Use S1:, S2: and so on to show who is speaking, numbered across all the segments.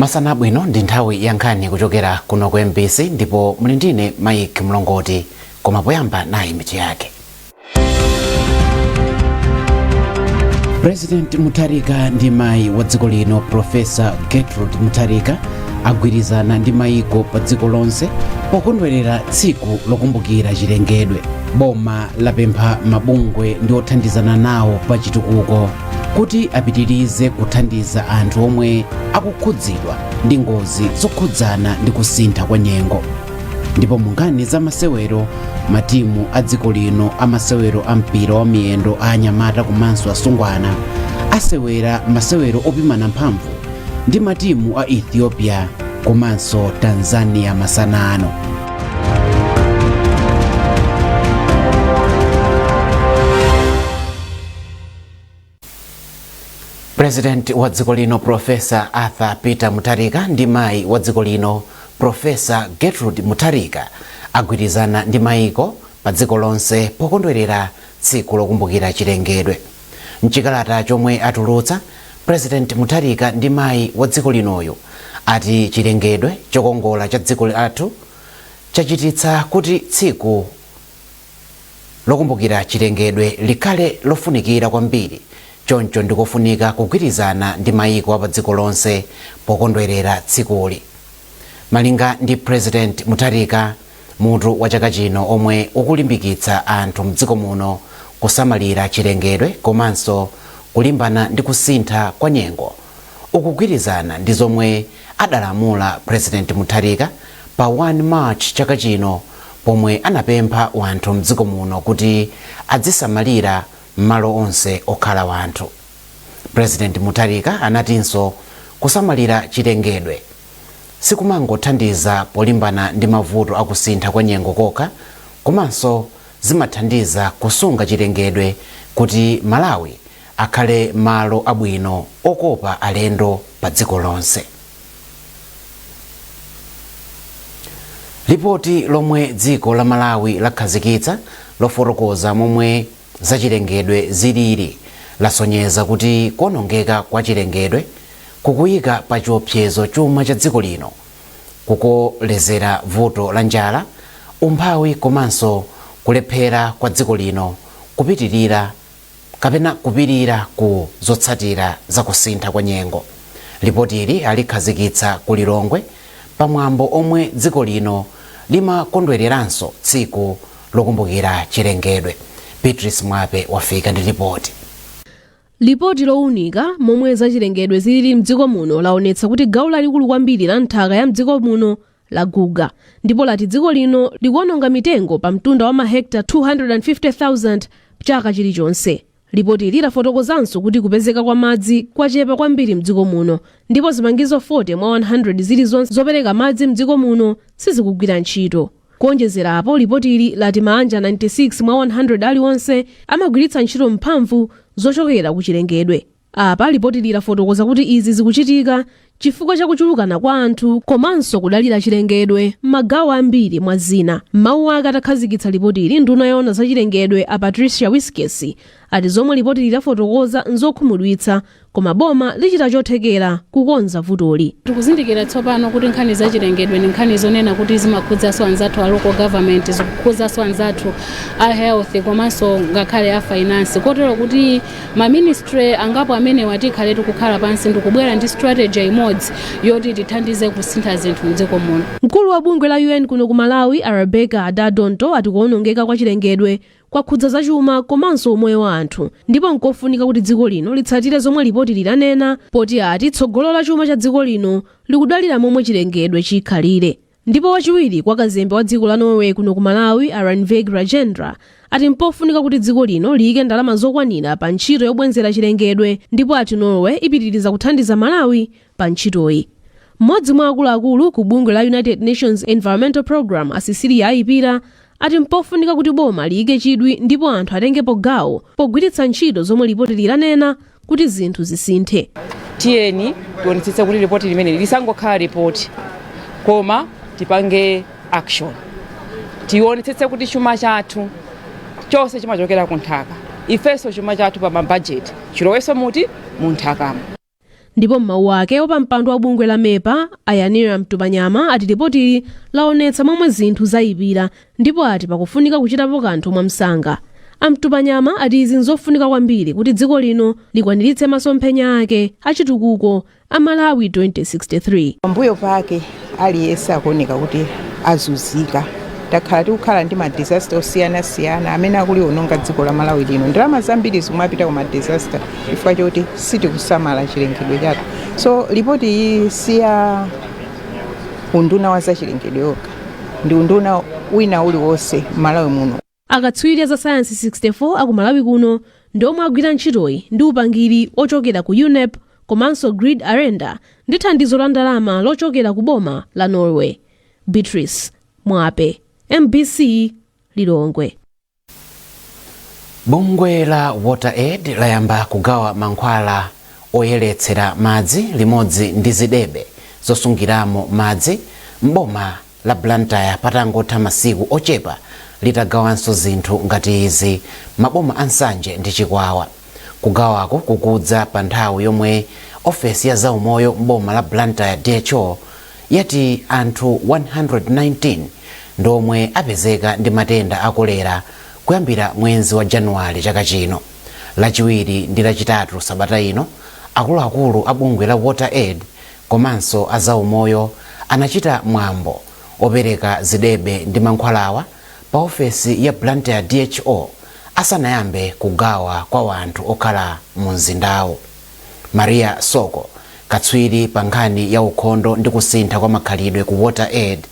S1: Masana abwino, ndi nthawi ya nkhani kuchokera kuno ku MBC ndipo muli ndine Mike Mlongoti, koma poyamba nayi mitu yake. President Mutharika ndi mayi wa dziko lino Profesa Gertrude Mutharika agwirizana ndi mayiko pa dziko lonse pokondwerera tsiku lokumbukira chilengedwe. Boma lapempha mabungwe ndi othandizana nawo pa chitukuko kuti apitirize kuthandiza anthu omwe akukhudzidwa ndi ngozi zokhudzana ndi kusintha kwa nyengo. Ndipo mu nkhani za masewero, matimu a dziko lino a masewero a mpira wa miyendo a anyamata komanso asungwana asewera masewero opimana mphamvu ndi matimu a Ethiopia komanso Tanzania masana ano. President wa dziko lino Profesa Arthur Peter Mutharika ndi mayi wa dziko lino Profesa Gertrude Mutharika agwirizana ndi mayiko pa dziko lonse pokondwerera tsiku lokumbukira chilengedwe. Mchikalata chomwe atulutsa, President Mutharika ndi mayi wa dziko linoyu ati chilengedwe chokongola cha dziko lathu chachititsa kuti tsiku lokumbukira chilengedwe likhale lofunikira kwambiri, choncho ndikofunika kugwirizana ndi mayiko apadziko lonse pokondwerera tsikuli. Malinga ndi President Mutharika, mutu wa chaka chino omwe ukulimbikitsa anthu mdziko muno kusamalira chilengedwe komanso kulimbana ndi kusintha kwa nyengo ukugwirizana ndi zomwe adalamula President Mutharika pa 1 March chaka chino pomwe anapempha wanthu mdziko muno kuti adzisamalira malo onse okhala wanthu. President Mutharika anatinso kusamalira chilengedwe sikumangothandiza polimbana ndi mavuto akusintha kwa nyengo kokha, komanso zimathandiza kusunga chilengedwe kuti Malawi akhale malo abwino okopa alendo pa dziko lonse. Lipoti lomwe dziko la Malawi lakhazikitsa lofotokoza momwe zachilengedwe zilili lasonyeza kuti kuonongeka kwa chilengedwe kukuyika pa chiopsezo chuma cha dziko lino, kukolezera vuto la njala, umphawi komanso kulephera kwa dziko lino kupitirira kapena kupirira ku zotsatira za kusintha kwa nyengo. Lipotili alikhazikitsa ku Lilongwe pamwambo omwe dziko lino limakondwereranso tsiku lokumbukira chilengedwe. Beatrice Mwape wafika ndi lipoti.
S2: Lipoti lowunika momwe zachilengedwe zilili mdziko muno laonetsa kuti gawo lalikulu kwambiri la nthaka ya mdziko muno laguga ndipo lati dziko lino likuononga mitengo pa mtunda wa mahekta 250,000 chaka chilichonse. Lipotili lafotokozanso kuti kupezeka kwa madzi kwachepa kwambiri mdziko muno ndipo zipangizo 40 mwa 100 zilizonse zopereka madzi mdziko muno sizikugwira ntchito. Kuonjezera apo, lipotili lati maanja 96 mwa 100 aliwonse amagwiritsa ntchito mphamvu zochokera ku chilengedwe. Apa lipotili lafotokoza kuti izi zikuchitika chifukwa cha kuchulukana kwa anthu komanso kudalira chilengedwe m'magawo ambiri mwa zina. M'mawu ake atakhazikitsa lipotili, nduna yoona za chilengedwe a Patricia Wiskes ati zomwe lipotili lafotokoza nzokhumudwitsa, koma boma lichita chothekera kukonza vutoli.
S3: Tikuzindikira tsopano kuti nkhani za chilengedwe ndi nkhani zonena kuti zimakhudzanso anzathu a local government, zikukhudzanso anzathu a health komanso ngakhale a finance, kotero kuti ma ministry angapo amenewa tikhale tikukhala pansi ndikubwera ndi strategy imodzi yoti tithandize kusintha zinthu mdziko muno.
S2: Mkulu wa bungwe la UN kuno ku Malawi a Rebecca Adda-Dontoh ati kuwonongeka kwa chilengedwe kwakhudza zachuma komanso umoyo wa anthu ndipo nkofunika kuti dziko lino litsatire zomwe lipoti lilanena, poti ati tsogolo la chuma cha dziko lino likudalira momwe chilengedwe chikhalire. Ndipo wachiwiri kwa kazembe wa dziko la Norway kuno ku Malawi a Rannveig Rajendra ati mpofunika kuti dziko lino liyike ndalama zokwanira pa ntchito yobwenzera chilengedwe ndipo ati Norway ipitiriza kuthandiza Malawi pa ntchitoyi. Mmodzi mwa akuluakulu ku bungwe la United Nations Environmental Programme a Cecilia Ayipira ati mpofunika kuti boma liyike chidwi ndipo anthu atengepo gawo pogwiritsa ntchito zomwe lipoti lilanena kuti zinthu zisinthe.
S4: Tiyeni tionetsetse kuti lipoti limene lisangokhala lipoti, koma tipange action. Tionetsetse kuti chuma chathu chonse chimachokera ku nthaka, ifenso chuma chathu pa mabajeti chilowenso muti mu nthakamo.
S2: Ndipo m'mawu ake, wapampando wa bungwe la MEPA, Ayanira Mtupanyama, ati lipotili laonetsa momwe zinthu zayipira ndipo ati pakufunika kuchitapo kanthu mwamsanga. Amtupanyama ati izi nzofunika kwambiri kuti dziko lino likwaniritse masomphenya ake achitukuko a Malawi 2063.
S5: Pambuyo pake aliyense akuoneka kuti azunzika. Takhala tikukhala ndi ma disaster osiyanasiyana amene akuliwononga dziko la Malawi lino. Ndalama zambiri zimapita ku ma disaster chifukwa choti sitikusamala chilengedwe chathu. So ripoti iyi siya unduna wa zachilengedwe yokha, ndi unduna wina uliwonse m'Malawi muno.
S2: Akatswiri a za sayansi 64 aku Malawi kuno ndi omwe agwira ntchitoyi ndi upangiri ochokera ku UNEP komanso Grid Arenda ndi thandizo la ndalama lochokera ku boma la Norway. Beatrice Mwape, MBC, Lilongwe.
S1: Bungwe la WaterAid layamba kugawa mankhwala oyeretsera madzi limodzi ndi zidebe zosungiramo madzi m'boma la Blantyre, patangotha masiku ochepa litagawanso zinthu ngati izi maboma a Nsanje ndi Chikwawa. Kugawako kukudza pa nthawi yomwe ofesi ya zaumoyo m'boma la Blantyre, DHO, yati anthu 119 ndiomwe apezeka ndi matenda a kolera kuyambira mwezi wa Januwale chaka chino. Lachiwiri ndi Lachitatu sabata ino, akuluakulu a bungwe la WaterAid komanso a zaumoyo anachita mwambo opereka zidebe ndi mankhwalawa pa ofesi ya Blantyre DHO asanayambe kugawa kwa wanthu okhala mu mzindawo. Maria Soko, katswiri pa nkhani ya ukhondo ndi kusintha kwa makhalidwe ku WaterAid,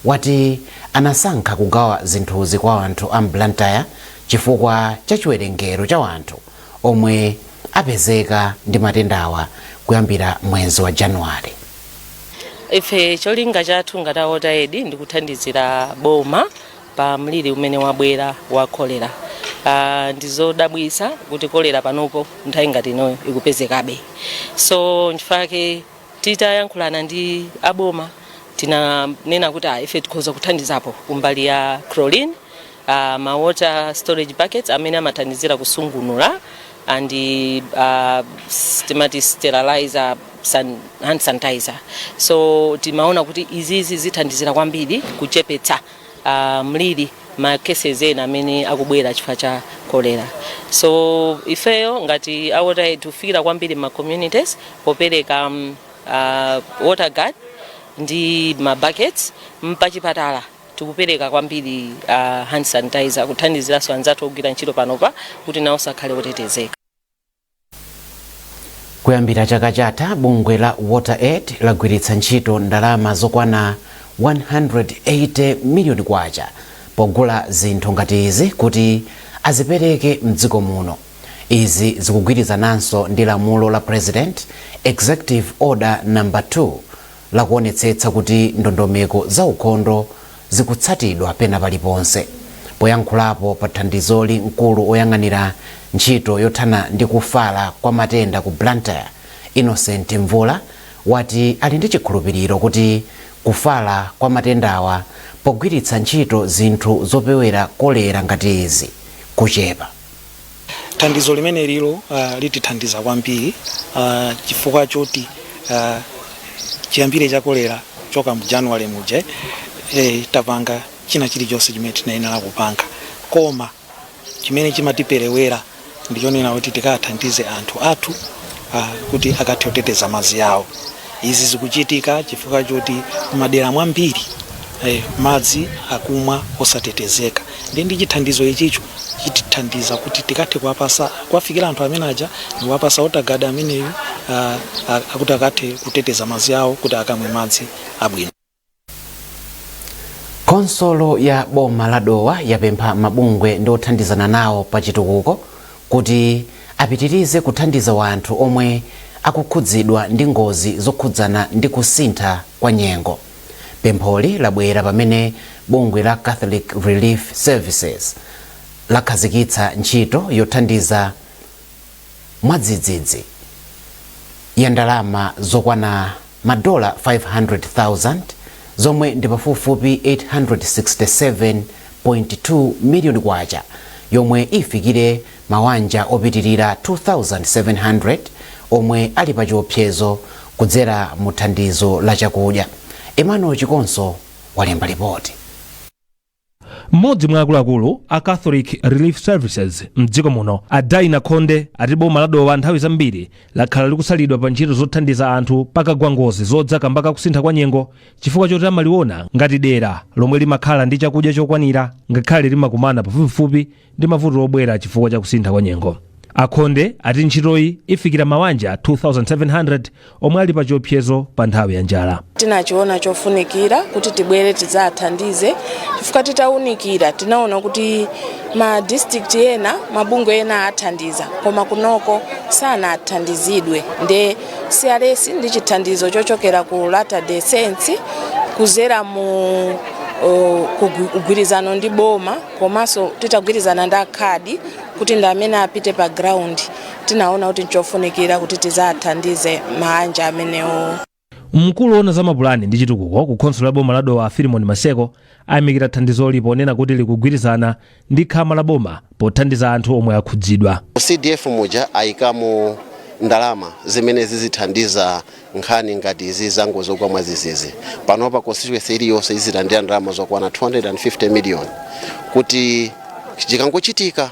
S1: wati anasankha kugawa zinthuzi kwa anthu a Blantyre chifukwa cha chiwerengero cha wanthu omwe apezeka ndi matendawa kuyambira mwezi wa Januwale.
S6: Ife cholinga chathu ngati a WaterAid ndi kuthandizira boma pa mliri umene wabwera wa kolera. Ndizodabwitsa kuti kolera panopo nthawi ngati inoyo ikupezekabe. So nchifukwa titayankhulana ndi aboma tinanena kuti ife tikhoza kuthandizapo kumbali ya chlorine, ma water storage buckets amene amathandizira kusungunula and timati sterilizer, hand sanitizer. So timaona kuti izizi zithandizira kwambiri kuchepetsa mliri, ma cases ena amene akubwera chifukwa cha kolera. So ifeyo ngati a WaterAid tikufikira kwambiri ma communities popereka water guard ndi ma buckets. Mpachipatala tikupereka kwambiri hand sanitizer kuthandiziranso anzathu ogwira ntchito panopa kuti nawo sakhale otetezeka.
S1: Kuyambira chaka chatha, bungwe la WaterAid lagwiritsa ntchito ndalama zokwana 180 miliyoni kwacha pogula zinthu ngati izi kuti azipereke mdziko muno. Izi zikugwirizananso ndi lamulo la President, Executive Order Number 2, lakuonetsetsa kuti ndondomeko za ukhondo zikutsatidwa pena paliponse. Poyankhulapo pa thandizoli, mkulu oyang'anira ntchito yothana ndi kufala kwa matenda ku Blantyre, Innocent Mvula, wati ali ndi chikhulupiriro kuti kufala kwa matendawa pogwiritsa ntchito zinthu zopewera kolera ngati izi kuchepa.
S7: Thandizo limene lilo litithandiza kwambiri chifukwa choti chiyambire cha kolera choka mu January muje tapanga china chilichonse chimene tinayenera kupanga, koma chimene chimatiperewera ndichonena kuti tikathandize anthu athu kuti akathe kuteteza madzi awo. Izi zikuchitika chifukwa choti madera mwambiri madzi akumwa osatetezeka, ndi chithandizo ichicho chitithandiza kuti tikathe kuwapasa, kuwafikira anthu amene aja ndikuwapasa WaterGuard ameneyu akuti akathe kuteteza madzi awo kuti akamwe madzi abwino.
S1: Khonsolo ya boma la Dowa yapempha mabungwe ndi othandizana nawo pa chitukuko kuti apitirize kuthandiza wanthu omwe akukhudzidwa ndi ngozi zokhudzana ndi kusintha kwa nyengo. Pempholi labwera pamene bungwe la Catholic Relief Services lakhazikitsa ntchito yothandiza mwadzidzidzi ya ndalama zokwana madola 500,000, zomwe ndi pafupifupi 867.2 miliyoni kwacha, yomwe ifikire Mawanja opitirira 2700 omwe ali pa chiopsezo kudzera mu thandizo la chakudya. Emmanuel Chikonso walemba ripoti.
S8: Mmodzi mwa akuluakulu a Catholic Relief Services mdziko muno, a Daina Khonde, ati boma la Dowa nthawi zambiri lakhala likusalidwa pa ntchito zothandiza anthu pakagwa ngozi zodza kamba kakusintha kwa nyengo, chifukwa choti amaliona ngati dera lomwe limakhala ndi chakudya chokwanira, ngakhale limakumana pafupifupi ndi mavuto obwera chifukwa cha kusintha kwa nyengo. Akhonde ati ntchitoyi ifikira mawanja 2700 omwe ali pa chiopsezo pa nthawi ya njala.
S9: Tinachiona chofunikira kuti tibwere tidzathandize, chifukwa titawunikira tinaona kuti ma district ena, mabungwe ena athandiza, koma kunoko sanathandizidwe. Nde CRS ndi chithandizo chochokera ku Latter Day Saints kuzera mu kugwirizano ndi boma, komanso titagwirizana ndi akhadi kuti ndi amene apite pa ground, tinaona kuti nchofunikira kuti tidzathandize maanja amenewo.
S8: Mkulu woona za mapulani ndi chitukuko ku khonsolo ya boma la Dowa, Filimon Maseko, ayamikira thandizoli ponena kuti likugwirizana ndi khama la boma pothandiza anthu omwe akhudzidwa.
S10: CDF muja ayikamo ndalama zimene zizithandiza nkhani ngati izi za ngozi zogwa mwadzidzidzi. Panopa constituency iliyonse izilandira ndalama zokwana 250 million kuti chikangochitika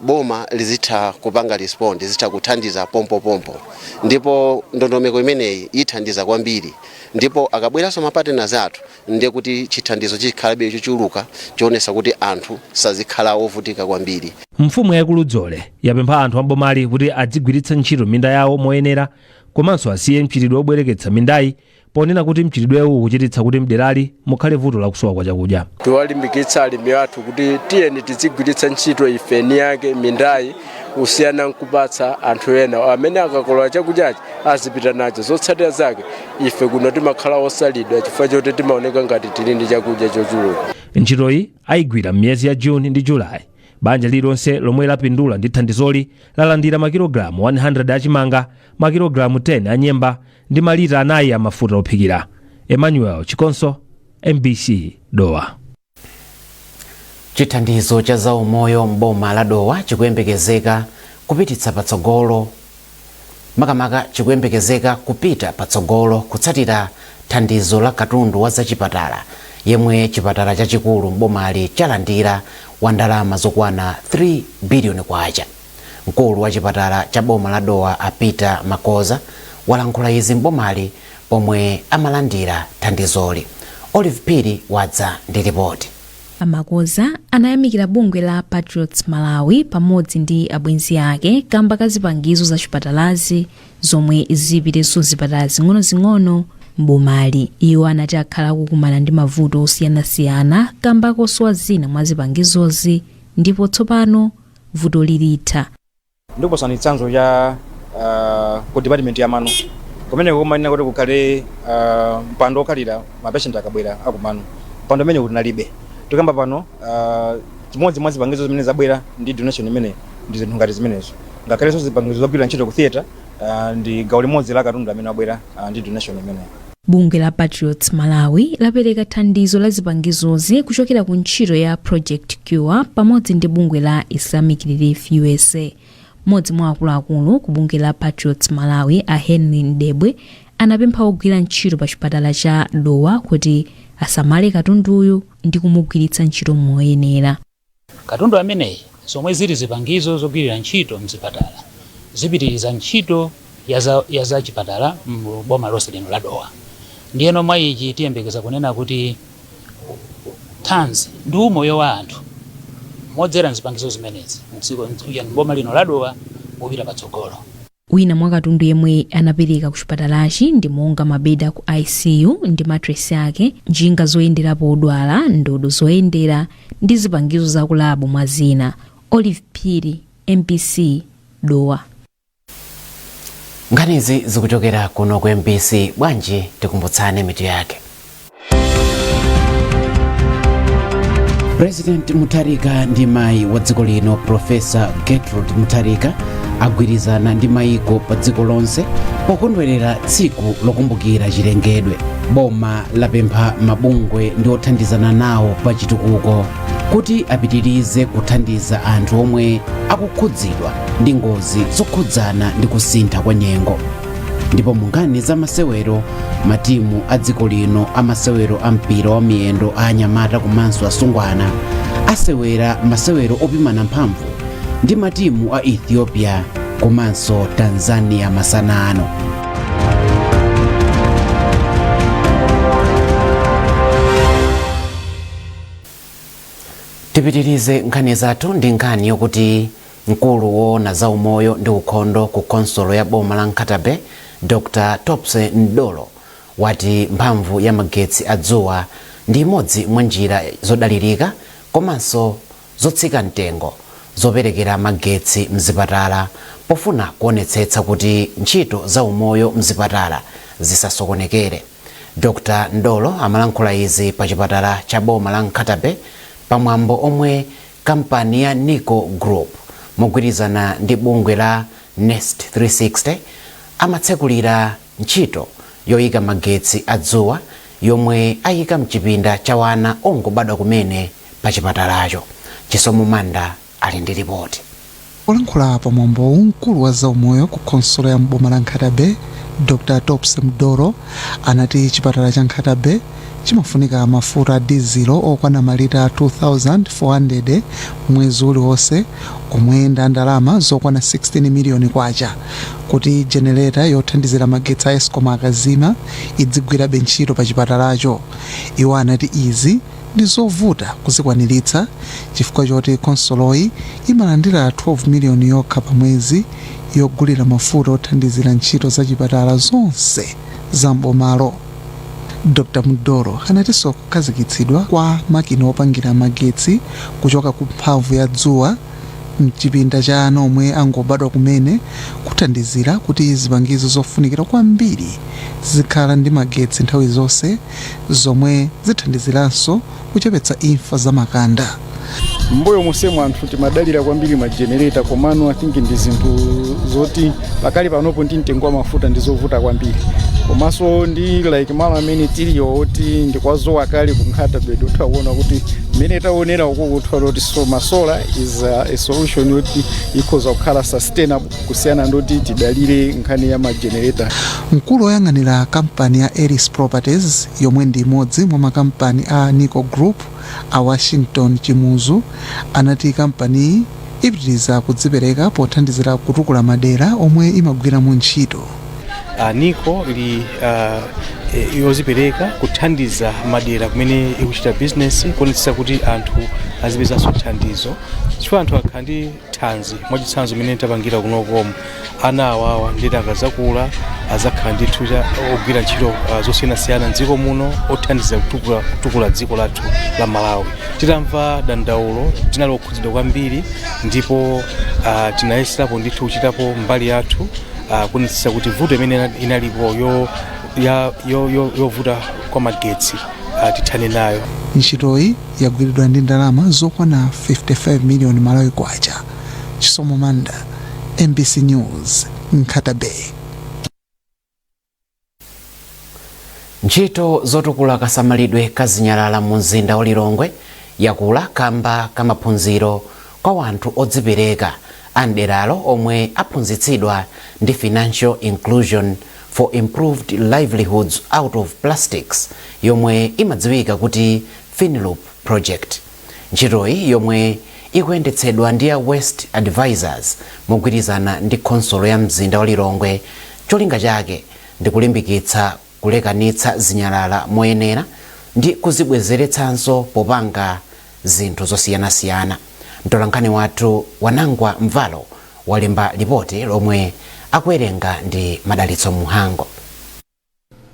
S10: boma lizitha kupanga respond, lizitha kuthandiza pompopompo. Ndipo ndondomeko imeneyi ithandiza kwambiri, ndipo akabweranso ma partners athu, ndiye kuti chithandizo chikhalabe chochuluka, chionesa kuti anthu sazikhala ovutika kwambiri.
S8: Mfumu yaikulu Dzole yapempha anthu ambomali kuti adzigwiritsa ntchito minda yawo moyenera, komanso asiye mchitidwe obwereketsa mindayi, ponena kuti mchitidwewu ukuchititsa kuti mderali mukhale vuto lakusowa kwa chakudya.
S11: Tiwalimbikitsa alimi athu kuti tiyeni tizigwiritsa ntchito ife eni yake mindayi, kusiyana nkupatsa anthu ena amene akakolola chakudyachi azipita nacho. Zotsatira zake ife kuno timakhala osalidwa chifukwa choti timaoneka ngati tili ndi chakudya chochuluka.
S8: Ntchitoyi ayigwira m'miyezi ya Juni ndi Julayi. Banja lililonse lomwe lapindula ndi thandizoli lalandira makilogalamu 100 achimanga, makilogalamu 10 anyemba ndi malita 4 amafuta ophikira. Emmanuel Chikonso, MBC, Dowa.
S1: Chithandizo cha zaumoyo m'boma la Dowa chikuyembekezeka kupititsa patsogolo, makamaka chikuyembekezeka kupita patsogolo kutsatira thandizo la katundu wa zachipatala yemwe chipatala chachikulu m'bomali chalandira, wa ndalama zokwana 3 biliyoni kwacha. Mkulu wa chipatala cha boma la Dowa, a Peter Makoza, walankhula izi m'bomali pomwe amalandira thandizoli. Olive Phiri wadza ndi ripoti.
S12: Amakoza anayamikira bungwe la Patriots Malawi pamodzi ndi abwenzi ake kamba ka zipangizo za chipatalazi zomwe zipitenso zipatala zing'ono-zing'ono m'bomali. Iwo anati akhala akukumana ndi mavuto osiyanasiyana kamba kosowa zina mwa zipangizozi, ndipo tsopano vuto lilitha.
S13: Ndikupasani chitsanzo cha ku department ya mano, kumeneko kumanena kuti kukhale mpando okhalira ma patient akabwera akumano. Mpando umene kuti nalibe. Tikamba pano, chimodzi mwa zipangizo zimene zabwera ndi donation imene ndi zinthu ngati zimenezo, ngakhalenso zipangizo zogwirira ntchito ku theatre ndi gawo limodzi la katundu amene wabwera ndi donation imeneyo.
S12: Bungwe la Patriots Malawi lapereka thandizo la zipangizozi kuchokera ku ntchito ya Project Cure pamodzi ndi bungwe la Islamic Relief USA. Mmodzi mwa akuluakulu ku bungwe la Patriots Malawi, a Henry Ndebwe, anapempha ogwira ntchito pa chipatala cha Dowa kuti asamale katunduyu ndi kumugwiritsa ntchito moyenera.
S14: Katundu ameneyi, zomwe zili zipangizo zogwirira ntchito mzipatala, zipitiriza ntchito ya za chipatala m'boma lonse lino la Dowa. Ndiyeno mwa ichi tiyembekeza kunena kuti thanzi ndi umoyo wa anthu modzera mzipangizo zimenezi mdziko mboma lino la Dowa upita patsogolo.
S12: Wina mwa katundu yemwe anapereka ku chipatalachi ndi monga mabedi ku ICU ndi matresi ake, njinga zoyenderapo odwala, ndodo zoyendera ndi zipangizo za ku lab, mwa zina. Olive Phiri, MBC, Dowa.
S1: Nkhanizi zikuchokera kuno ku MBC. Bwanji tikumbutsane mitu yake. President Mutharika ndi mayi wa dziko lino, Profesa Gertrude Mutharika, agwirizana ndi mayiko pa dziko lonse pokondwerera tsiku lokumbukira chilengedwe. Boma lapempha mabungwe ndi othandizana nawo pa chitukuko Kuti apitirize kuthandiza anthu omwe akukhudzidwa ndi ngozi zokhudzana ndi kusintha kwa nyengo. Ndipo mu nkhani za masewero, matimu a dziko lino a masewero a mpira wa miyendo a anyamata komanso asungwana asewera masewero opimana mphamvu ndi matimu a Ethiopia komanso Tanzania masana ano. Tipitirize nkhani zathu ndi nkhani yokuti mkulu woona za umoyo ndi ukhondo ku khonsolo ya boma la Nkhata Bay, Dr Topsy Mdolo, wati mphamvu ya magetsi a dzuwa ndi imodzi mwa njira zodalirika komanso zotsika mtengo zoperekera magetsi mzipatala pofuna kuonetsetsa kuti ntchito za umoyo mzipatala zisasokonekere. Dr Mdolo amalankhula izi pa chipatala cha boma la Nkhata Bay pamwambo omwe kampani ya Nico Group mogwirizana ndi bungwe la Nest 360 amatsekulira ntchito yoyika magetsi a dzuwa yomwe ayika mchipinda cha wana ongobadwa kumene pa chipatalacho. Chisomo Manda ali ndi ripoti.
S15: Polankhula pa mwambowu, mkulu wa zaumoyo ku khonsolo ya m'boma la Nkhata Bay, Dr Topsy Mdolo, anati chipatala cha Nkhata Bay chimafunika mafuta a dizilo okwana malita 2,400 mwezi uliwonse, omwe ndi ndalama zokwana 16 miliyoni kwacha, kuti jenereta yothandizira magetsi a Escom akazima idzigwirabe ntchito pa chipatalacho. Iwo anati izi ndi zovuta kuzikwaniritsa chifukwa choti khonsoloyi imalandira 12 miliyoni yokha pa mwezi yogulira mafuta othandizira ntchito za chipatala zonse za m'bomalo. Dr Mdolo anatinso kukhazikitsidwa kwa makina opangira magetsi kuchoka ku mphamvu ya dzuwa mchipinda cha ana omwe angobadwa kumene kuthandizira kuti zipangizo zofunikira kwambiri zizikhala ndi magetsi nthawi zonse, zomwe zithandiziranso kuchepetsa imfa za makanda.
S16: Mbuyo monsemu anthu timadalira kwambiri majenereta, komano I think ndi zinthu zoti pakali panopo ndi mtengo wa mafuta ndi zovuta kwambiri, komanso ndi like malo amene tiliyo oti ndikwazowa kale ku Nkhata Bay, utha kuona kuti mmene taonera uku kutha kuti so ma solar is a solution yoti ikhoza kukhala sustainable kusiyana ndoti tidalire nkhani ya majenereta.
S15: Mkulu woyang'anira kampani ya Ellis Properties, yomwe ndi imodzi mwa makampani a Nico Group, a Washington Chimuzu, anati kampaniyi ipitiriza kudzipereka pothandizira kutukula madera omwe imagwiramo ntchito.
S17: Nico ili yozipereka kuthandiza madera kumene ikuchita business, kuonetsetsa kuti anthu azipezanso thandizo, chifukwa anthu akhala ndi thanzi. Mwachitsanzo, imene tapangira kunokomo, ana awawa nditi akazakula azakhala ndithu ogwira ntchito zosiyanasiyana mdziko muno, othandiza kutukula dziko lathu la Malawi. Titamva dandaulo, tinali okhudzidwa kwambiri, ndipo tinayeserapo ndithu kuchitapo mbali yathu kuonetsetsa kuti vuto imene inalipo yovuta kwa magetsi tithane nayo.
S15: Ntchitoyi yagwiridwa ndi ndalama zokwana 55 miliyoni Malawi kwacha. Chisomo Manda, MBC News, Nkhata Bay.
S1: Ntchito zotukula kasamalidwe ka zinyalala mu mzinda wa Lilongwe yakula kamba ka maphunziro kwa wanthu odzipereka a mderalo omwe aphunzitsidwa ndi Financial Inclusion for Improved Livelihoods out of Plastics, yomwe imadziwika kuti FINLUP Project. Ntchitoyi, yomwe ikuyendetsedwa ndi a Waste Advisors mogwirizana ndi khonsolo ya mzinda wa Lilongwe, cholinga chake ndi kulimbikitsa kulekanitsa zinyalala moyenera ndi kuzibwezeretsanso popanga zinthu zosiyanasiyana. Mtolankhani wathu Wanangwa Mvalo walemba lipoti lomwe akuwerenga ndi Madalitso Muhango.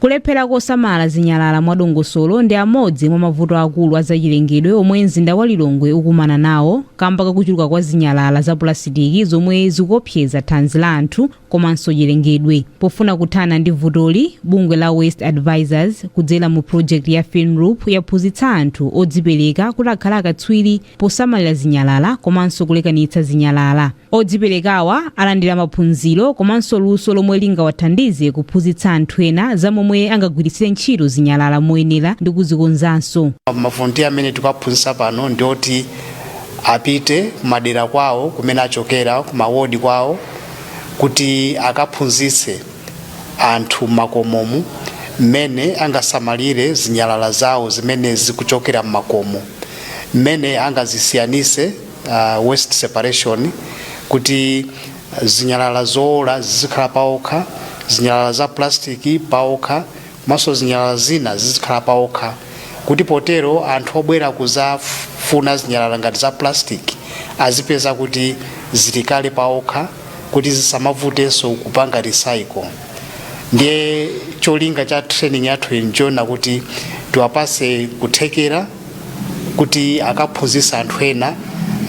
S12: Kulephera kosamala zinyalala mwadongosolo ndi amodzi mwa mavuto akulu azachilengedwe omwe mzinda wa Lilongwe ukumana nawo kamba kakuchuluka kwa zinyalala za pulasitiki zomwe zikuopseza thanzi la anthu komanso chilengedwe. Pofuna kuthana ndi vutoli, bungwe la Waste Advisors kudzera mu project ya FINLUP yaphunzitsa anthu odzipereka kuti akhale akatswiri posamalira zinyalala komanso kulekanitsa zinyalala. Odziperekawa alandira maphunziro komanso luso lomwe lingawathandize kuphunzitsa anthu ena za momwe momwe angagwiritsire ntchito zinyalala moyenera ndi kuzikonzanso.
S18: Mavolunteer amene tikuwaphunzitsa pano ndioti apite kumadera kwawo kumene achokera, kumawodi kwawo, kuti akaphunzitse anthu m'makomomu mmene angasamalire zinyalala zawo zimene zikuchokera m'makomo, mmene angazisiyanise, waste separation, kuti zinyalala zowola zizikhala paokha, zinyalala za plastic paokha, komanso zinyalala zina zizikhala paokha, kuti potero anthu obwera kuzafuna zinyalala ngati za plastic azipeza kuti zilikale paokha, kuti zisamavutenso kupanga recycle. Ndiye cholinga cha training yathu nchona kuti tiwapase kuthekera kuti akaphunzitsa anthu ena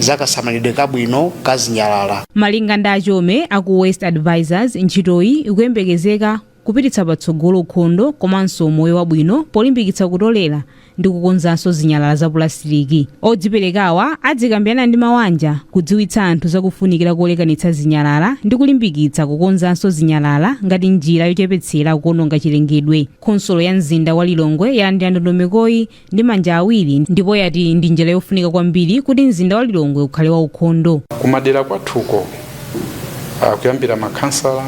S18: zakasamalidwe kabwino ka zinyalala.
S12: Malinga ndi achome aku Waste Advisors, ntchitoyi ikuyembekezeka kupititsa patsogolo ukhondo komanso moyo wabwino polimbikitsa kutolera ndi kukonzanso zinyalala za pulasitiki. Odziperekawa adzikambirana ndi mawanja, kudziwitsa anthu zakufunikira kolekanitsa zinyalala ndi kulimbikitsa kukonzanso zinyalala ngati njira yochepetsera kuononga chilengedwe. Khonsolo ya mzinda wa Lilongwe yalandira ndondomekoyi ndi manja awiri ndipo yati ndi njira yofunika kwambiri kuti mzinda wa Lilongwe ukhale waukhondo.
S19: Kumadera kwathuko, kuyambira makhansala,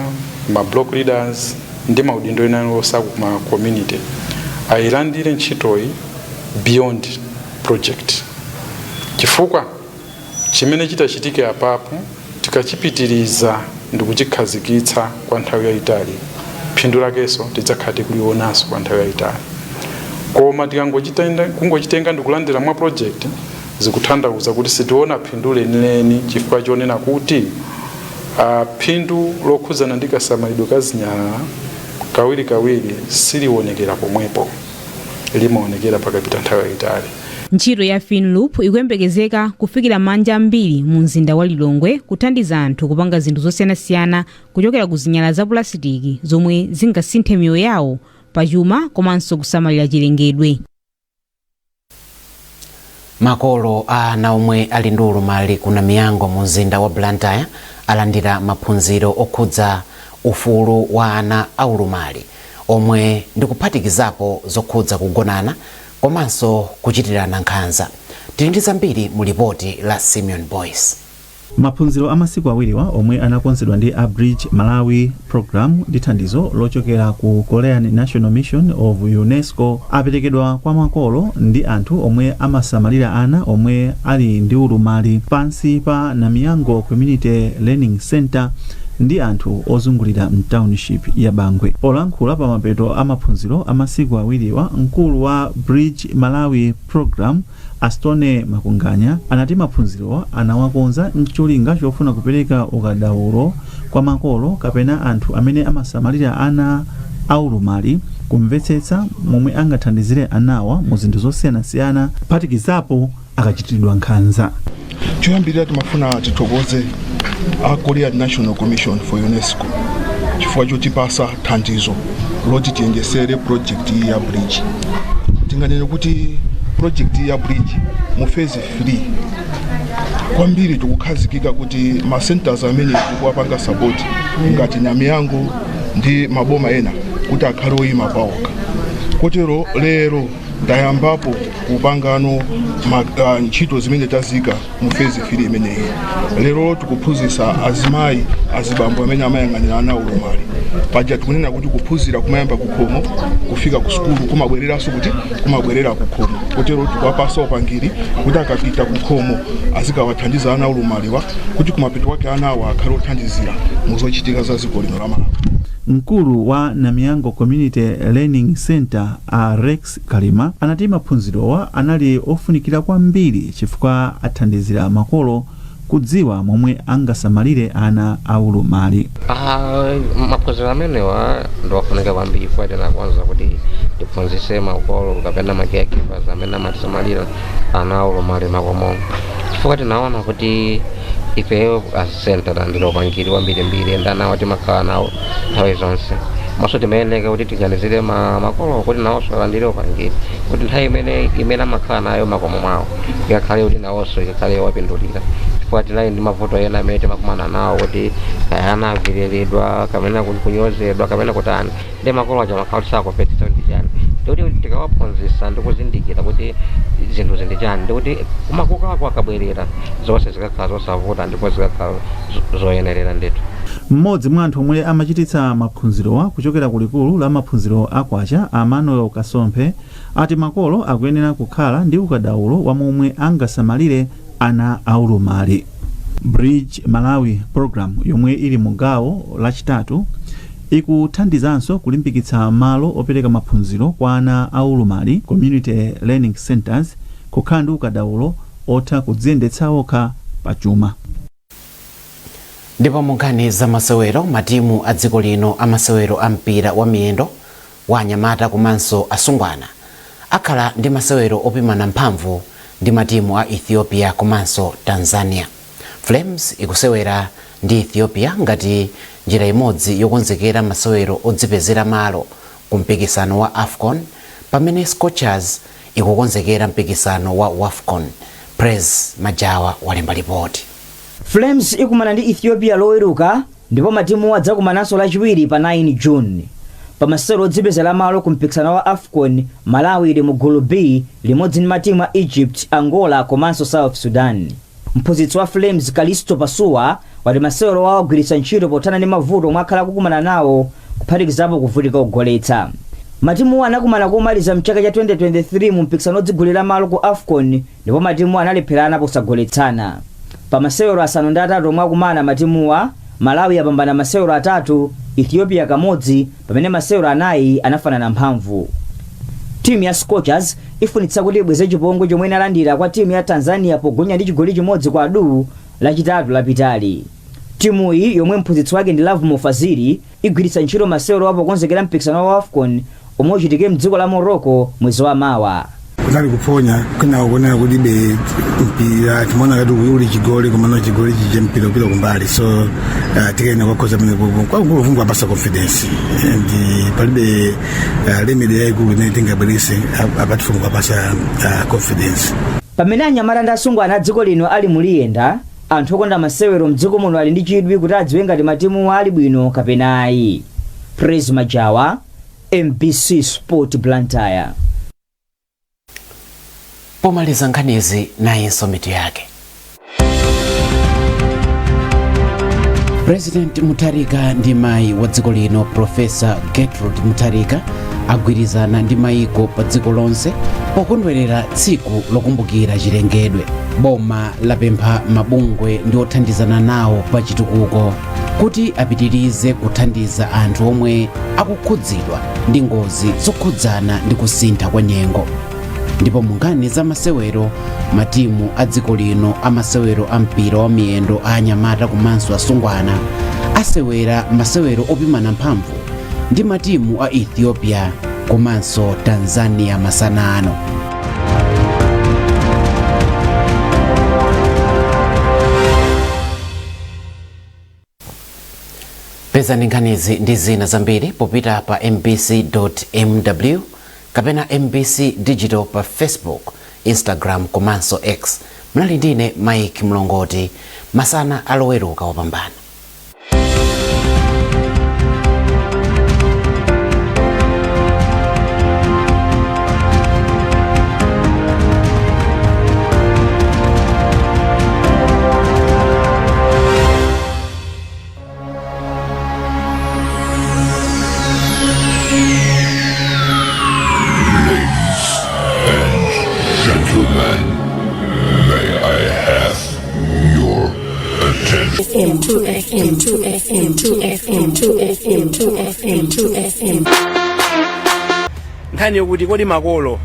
S19: ma block leaders ndi maudindo ena osaku kuma community, ayilandire ntchitoyi beyond project, chifukwa chimene chitachitike apapo tikachipitiriza ndi kuchikhazikitsa kwa nthawi yayitali, phindu lakenso tidzakhala tikulionanso kwa nthawi yayitali. Koma tikangochitenga ndi kulandira mwa project, zikutanthauza kuti sitiona phindu lenileni, chifukwa chonena kuti phindu lokhudzana ndi kasamalidwe ka zinyalala kawirikawiri silionekera pomwepo, limaonekera pakapita nthawi yayitali.
S12: Ntchito ya Finloop ikuyembekezeka kufikira manja ambiri mu mzinda wa Lilongwe, kuthandiza anthu kupanga zinthu zosiyanasiyana kuchokera ku zinyalala za pulasitiki zomwe zingasinthe miyoyo yawo pachuma komanso kusamalira chilengedwe.
S1: Makolo a ana omwe ali ndi ulumali ku Namiyango mu mzinda wa Blantyre alandira maphunziro okhudza ufulu wa ana aulumali, omwe ndikuphatikizapo zokhudza kugonana komanso kuchitirana nkhanza. Tili ndi zambiri mu lipoti la Simeon Boyce.
S20: Maphunziro a masiku awiriwa, omwe anakonzedwa ndi a Bridge Malawi Program ndi thandizo lochokera ku Korean National Mission of UNESCO, aperekedwa kwa makolo ndi anthu omwe amasamalira ana omwe ali ndi ulumali pansi pa Namiyango Community Learning Center ndi anthu ozungulira mtownship ya Bangwe. Polankhula pa mapeto a maphunziro a masiku awiriwa, mkulu wa Bridge Malawi Program, Astone Makunganya, anati maphunzirowa anawakonza mcholinga chofuna kupereka ukadaulo kwa makolo kapena anthu amene amasamalira ana aulumali kumvetsetsa momwe angathandizire anawa mu zinthu zosiyanasiyana, kuphatikizapo akachitiridwa nkhanza.
S21: Choyambirira, timafuna tithokoze a Korean National Commission for UNESCO chifukwa chotipasa thandizo loti tiyendesere project iyi ya Bridge. Tinganene kuti project iyi ya Bridge mu phase 3 kwambiri tikukhazikika kuti ma centers amene tikuwapanga support ngati Namiyango ndi maboma ena kuti akhale oyima paokha. Kotero lero tayambapo kupangano ntchito zimene tazika mu phase 3 imeneyi. Lero tikuphunzitsa azimayi, azibambo amene amayang'anira ana ulumali. Paja tikunena kuti kuphunzira kumayamba kukhomo kufika ku sukulu, kumabwereranso kuti kumabwerera kukhomo. Kotero tikuwapasa upangiri kuti akapita kukhomo azikawathandiza ana ulumaliwa, kuti kumapeto kwake ana awa akhale othandizira mu zochitika za dziko lino la Malawi.
S20: Mkulu wa Namiyango Community Learning Center, a Rex Kalima, anati maphunzirowa anali ofunikira kwambiri chifukwa athandizira makolo kudziwa momwe angasamalire ana aulumali.
S22: Maphunziro amenewa ndiwafunika kwambiri chifukwa tinakonza kuti tiphunzitse makolo kapena ma caregivers amene amatisamalira ana aulumali makomo, chifukwa tinaona kuti ifeyo as center talandira upangiri wambirimbiri ndi anawo timakhala nawo nthawi zonse. Maso timayeneka kuti tiganizire makolo kuti nawonso alandire upangiri, kuti nthawi imene amakhala nayo makomo mwawo ikakhale kuti nawonso ikakhale wapindulira. Chifukwa tinali ndi mavuto ena amene timakumana nawo kuti kaya ana agwiriridwa kapena kunyozedwa kapena kutani, ndi makolo aja makhala kuti sakumvetsetsa kuti ndi chani. Ndikuti tikawaphunzitsa ndi kuzindikira kuti zinthu zindi chani, ndikuti kumakokako akabwerera zonse zikakhala zosavuta ndipo zikakhala zoyenerera ndithu.
S20: Mmodzi mwa anthu omwe amachititsa maphunzirowa kuchokera ku likulu la maphunziro a Kwacha, a Manuel Kasomphe, ati makolo akuyenera kukhala ndi ukadaulo wa momwe angasamalire ana aulumali. Bridge Malawi Program, yomwe ili mu gawo lachitatu, ikuthandizanso kulimbikitsa malo opereka maphunziro kwa ana aulumali, community learning centers, kukhala ndi ukadaulo otha kudziyendetsa okha pachuma.
S1: Ndipo mu nkhani za masewero, matimu a dziko lino amasewero a mpira wa miyendo wa anyamata komanso asungwana akhala ndi masewero opimana mphamvu ndi matimu a Ethiopia komanso Tanzania. Flames ikusewera ndi Ethiopia ngati njira imodzi yokonzekera masewero odzipezera malo ku mpikisano wa AFCON, pamene Scorchers ikukonzekera mpikisano wa WAFCON. Praise Majawa walemba ripoti.
S3: Flames ikumana ndi Ethiopia Loweruka, ndipo matimu adzakumananso Lachiwiri pa 9 June. Pa masewero odzipezera malo ku mpikisano wa AFCON, Malawi ili mu gulu B limodzi ndi matimu a Egypt, Angola komanso South Sudan. Mphunzitsi wa Flames, Kalisto Pasuwa, wati masewero awo agwiritsa ntchito pothana ndi mavuto omwe akhala akukumana nawo, kuphatikizapo kuvutika kugoletsa. Matimuwo anakumana komaliza mchaka cha 2023 mu mpikisano odzigulira malo ku AFCON, ndipo matimuwo analepherana posagoletsana. Pa masewero 8 omwe akumana matimuwa, Malawi yapambana masewero 3, Ethiopia kamodzi, pamene masewero 4 anafanana mphamvu. Timu ya Scorchers ifunitsa kuti ibweze chipongwe chomwe inalandira kwa timu ya Tanzania pogonja ndi chigoli 1 kwa du Lachitatu lapitali. Timuyi, yomwe mphunzitsi wake ndi Lovemore Fazili, igwiritsa ntchito masewero pokonzekera mpikisano wa AFCON omwe uchitike mdziko la Morocco mwezi wa mawa.
S4: Kunali kuphonya kwina kuonera kulibe mpira, timaona ngati uli chigoli, komano chigoli chije mpira kupita kumbali. So tikaena kwakhoza pamene kwakukulu kungowapasa confidence, and palibe remedy yayikulu imene tingabwerese apart from kuwapasa confidence.
S3: Pamene anyamata ndi asungwana a dziko lino ali muliyenda, anthu okonda masewero mdziko muno ali ndi chidwi kuti adziwe ngati matimuwa ali bwino kapena ayi. Praise Majawa, MBC Sport, Blantyre.
S1: Pomaliza nkhanizi, nayinso mitu yake. President Mutharika ndi mayi wa dziko lino, Profesa Gertrude Mutharika, agwirizana ndi mayiko pa dziko lonse pokondwerera tsiku lokumbukira chilengedwe. Boma lapempha mabungwe ndi othandizana nawo pa chitukuko kuti apitirize kuthandiza anthu omwe akukhudzidwa ndi ngozi zokhudzana ndi kusintha kwa nyengo. Ndipo mu nkhani za masewero, matimu a dziko lino a masewero a mpira wa miyendo a anyamata komanso asungwana asewera masewero opimana mphamvu ndi matimu a Ethiopia komanso Tanzania masana ano. Pezani nkhanizi ndi zina zambiri popita pa mbc.mw kapena MBC Digital pa Facebook, Instagram komanso X. Mnali ndine Mike Mlongoti. Masana aloweruka wopambana.
S23: Ladies and gentlemen, may I have your attention?
S24: FM 2 FM 2 FM 2 FM 2 FM 2 FM 2 FM.
S25: Nkhani yokuti kodi makolo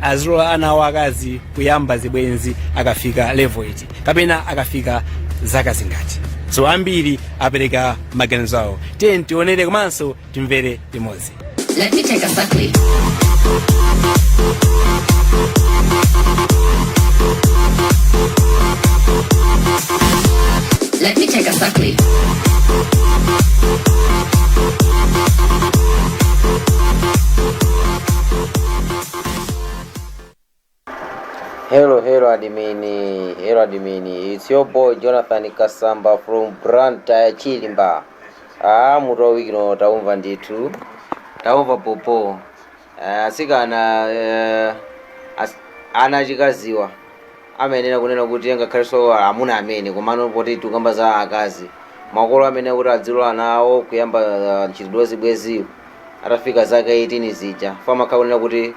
S25: azilola ana awo akazi kuyamba zibwenzi akafika level iti kapena akafika zaka zingati? So ambiri apereka maganizo awo, tiye tionere komanso timvere limodzi.
S24: Let me take a suckly. Let me take a suckly.
S26: Hello, hello admin, hello.
S2: Admin. It's your boy Jonathan Kasamba from Blantyre, Chilimba. Ah, mutu wa wiki no taumva ndithu, taumva popo. Asikana ana achikaziwa amayenera kunena kuti ngakhalenso amuna amene, komano poti tikamba za akazi, makolo amene kuti adzilola nawo kuyamba mchitidwe zibwezi atafika zaka 18 zija, famakhala kunena kuti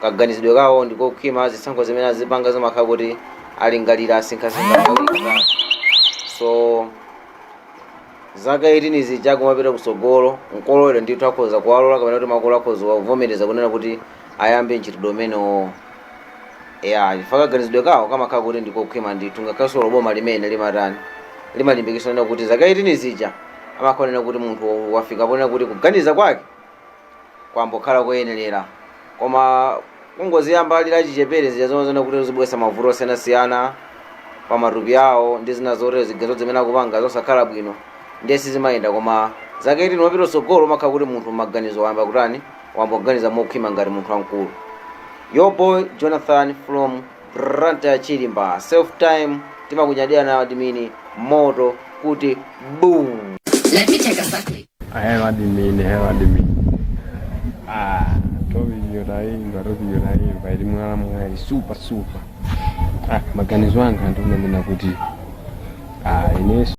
S2: kaganizidwe kawo ndikokhwima, zisankho zimene azipanga zimakhala kuti alingalira, asinkhasinkha kawiri. So zaka 18 zija kumapita kutsogolo, nkolowera ndithu akhoza kuwalola kapena kuti makolo akhoza kuvomereza kunena kuti ayambe mchitidwe umenewo ya, chifukwa kaganizidwe kawo kamakhala kuti ndikokhwima ndithu. Ngakhalenso boma limene limatani, limalimbikitsa kunena kuti zaka 18 zija amakhala kuti munthu wafika ponena kuti kuganiza kwake kwambokhala koyenerera, koma kungoziyamba ali achichepere zija zomwe kuti zibwesa mavuto osiyanasiyana pa matupi awo ndi zina zotero, zigezo zimene akupanga zosakhala bwino, ndiye sizimayenda. Koma zaka 18 wapita tsogolo umakhala kuti munthu maganizo wayamba kutani, wayamba kuganiza mokhwima ngati munthu wamkulu. Your boy Jonathan from Blantyre, Chilimba. Self time, timakunyadira na admin, moto kuti boom.
S24: Let me take a second.
S5: Hello admin, hello admin. Ah, topic yotaimba, topic yotaimba ili mwala mwali super super. Ah, maganizo anga ndikunena kuti ah, ineso